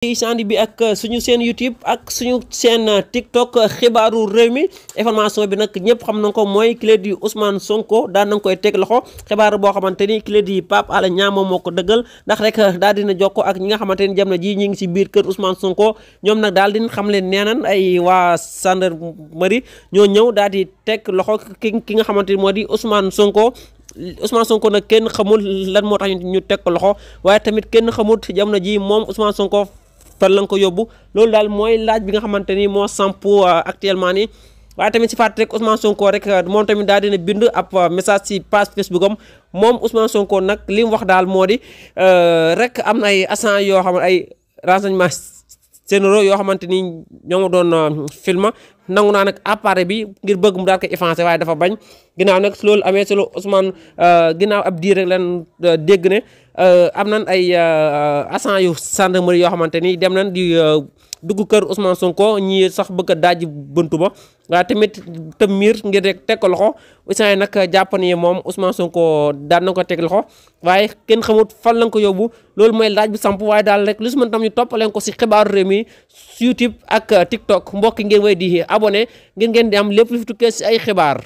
sandi bi ak suñu chaîne YouTube ak suñu chaîne TikTok xibaaru réew mi information bi nag ñëpp xam na ko mooy kile di Ousmane Sonko daan nañ koy teg loxo xibaar boo xamante ni kile di Pape Alé Niang moom moo ko dëggal ndax rek daal dina jokko ak ñi nga xamante ni jamono ji ñi ngi si biir kër Ousmane Sonko ñoom nag daal din xam leen neenan ay waa gendarmerie ñoo ñëw daal di teg loxo ki nga xamante ni moo di Ousmane Sonko nag kenn xamul lan moo tax ñu teg ko loxo waaye tamit kenn xamul jamono ji moom Ousmane Sonko fan la nga ko yóbbu loolu daal mooy laaj bi nga xamante ni moo samp actuellement nii waaye tamit si fàttali rek Ousmane Sonko rek moom tamit daal dina bind ab message si page Facebook am moom Ousmane Sonko nag li mu wax daal moo di rek am na ay agents yoo xam ne ay renseignements généraux yoo xamante ni ñoo ma doon film nangu naa nag appareil bi ngir bëgg mu daal ko effacé waaye dafa bañ ginnaaw nag loolu amee solo Ousmane ginnaaw ab diir rek leen dégg ne am nañ ay agents yu gendarmerie yoo xamante ni dem nañ di dugg kër Ousmane Sonko ñi sax bëgg a daaj buntu ba waaye tamit tëm miir ngir rek teg ko loxo isaan yi nag jàpp ni moom Ousmane Sonko daan na ko teg loxo waaye kenn xamut fan lañ ko yóbbu loolu mooy laaj bi samp waaye daal rek lu si mën tam ñu toppaleen ko si xibaaru réew mi YouTube ak TikTok mbokki ngeen way di abonné ngeen di am lépp lu fi tukkee si ay xibaar